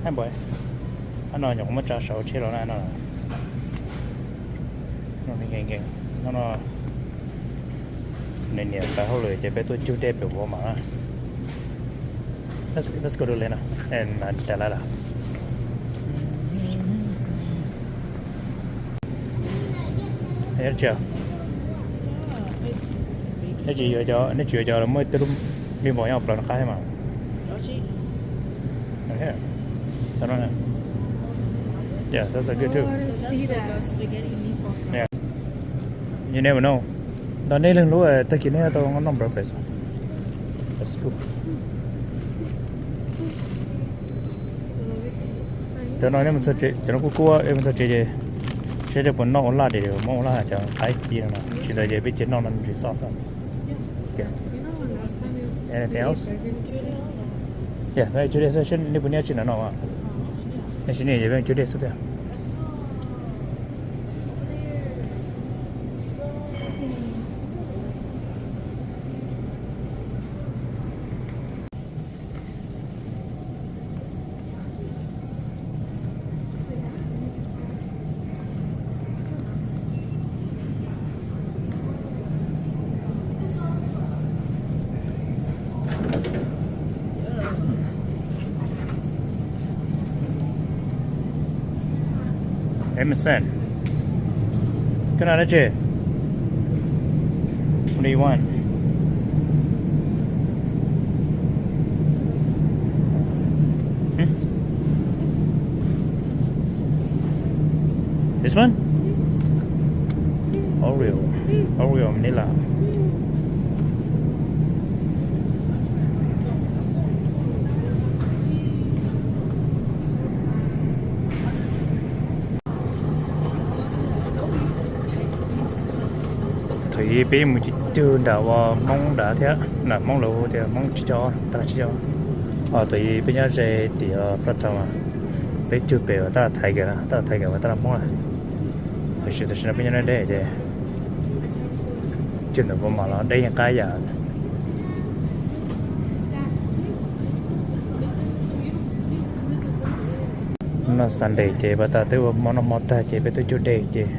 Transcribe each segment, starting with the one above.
Hai boy, no nyuam qhuav muab tsa saum tsheb los na no. No nkees nkees, no no. Nws niam tawm hauj lwm ces peb tuaj cug dej pem Walmart na. Let's, let's go to Lena and uh, Delilah. Neb tsis, neb tsis yuav cov, neb tsis yuav cov muaj ib tug lub meatball nyob plaws no qab thiab mas. Okay. Tau no na. Yeah, those are good too. Yeah. You never know. Nrog neb leeg lub, tag kis neb tau noj breakfast. That's cool. Cov no neb mus txog tsev, cov no kuj kub, neb mus txog tsev ces seb neb puas noj ua laj, ces muab ua laj cov qaib ci no, tsis ntawd ces peb cia noj no ntsis xoj xwb. Anything else? Yeah, no, ib tug dej xwb, seb neb puas nyiam ib tug no no. Neb sim nyiam ces peb ib tug dej xwb tiag. Emerson. Koj noj dab tsi? What do you want? Hmm? This one? Oreo. Oreo vanilla. Thaum ub peb mus cug dej nram uas Hmoob nrad thiab, nram Hmoob lawv hu tias Hmoob tsib caug, tab sis tsib caug. Thaum ub peb nyob ze tim Flagtown mas peb cug pem uas tab laj Thaiv kiag, tab laj Thaiv kiag uas tab laj Hmoob na. Tiam sis tam sim no peb nyob deb deb ces cug ntawm Walmart los deb yeej qab yam. Hnub no Sunday ces pas tas twb ua hmo noj hmo tag ces peb tuaj cug dej ces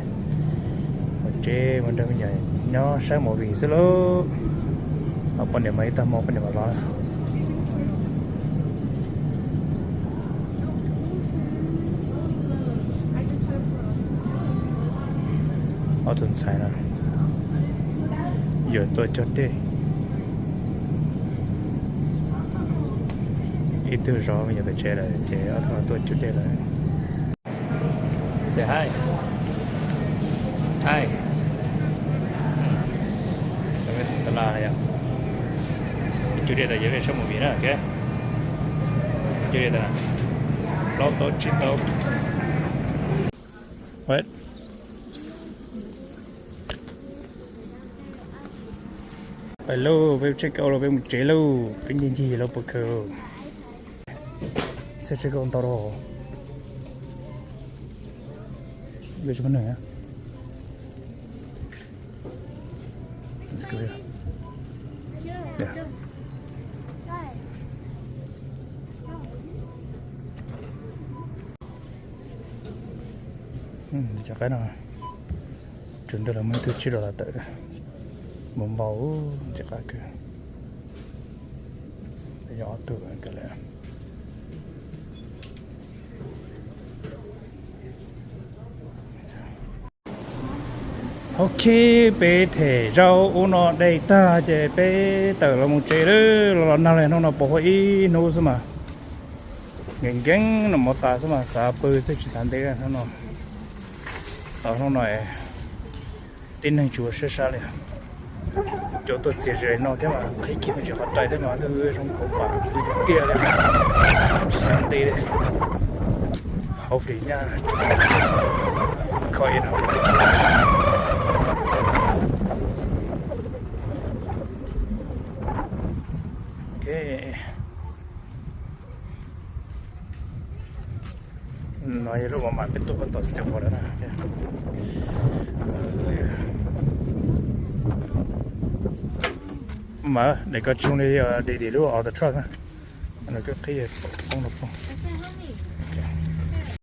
mus tsev mus nrog me nyuam nyob saib movie xwb lauj. Poj niam mas ib tag hmo poj niam mam los. Ob tug ntxhais no yuav tuaj cog dej. Ib tug zov me nyuam pem tsev lawm ces ob tug no tuaj cog dej lawm. Say hi. Hi. Tab laj yom. Cog dej tas yuav saib movie na, ok. Cog dej tas plaub tauv tsib tauv. What? Pais lauj, peb check out lauj, peb mus tsev lauj, peb ncig ncig lauj, pov khawv. Xeb tsev koj ntau rau. Let's go here. Yeah. Cov qaib no, tsaus ntuj lawv muaj ib tug tsib dollar tawm, npau npau, ntxim qab kawg. Yog ob tug kawg lawm. Ok, peb them zaub ub no dej tag ces peb tawm los mus tsev lawm, los los nag li hnub no puas huab ib hnub xwb mas. Nkees nkees no mov tas xwb mas xav pw xwb tsis xav ntev hnub no. Hnub no tib neeg tsis ua siab sab li. Cov tuaj txias ze no thiab mas qhib kiag me ntsis qhov rais thiab mas lwj zoo nkauj pam tiag li. Tsis xav ntev li. Hopefully nyaj kho ib no. Ok. No yog lub Walmart peb tuaj tom Stillwater na. Mas daim ko tsoo li dig dig lub of the truck na. Lawv koj qhib poob rau poob.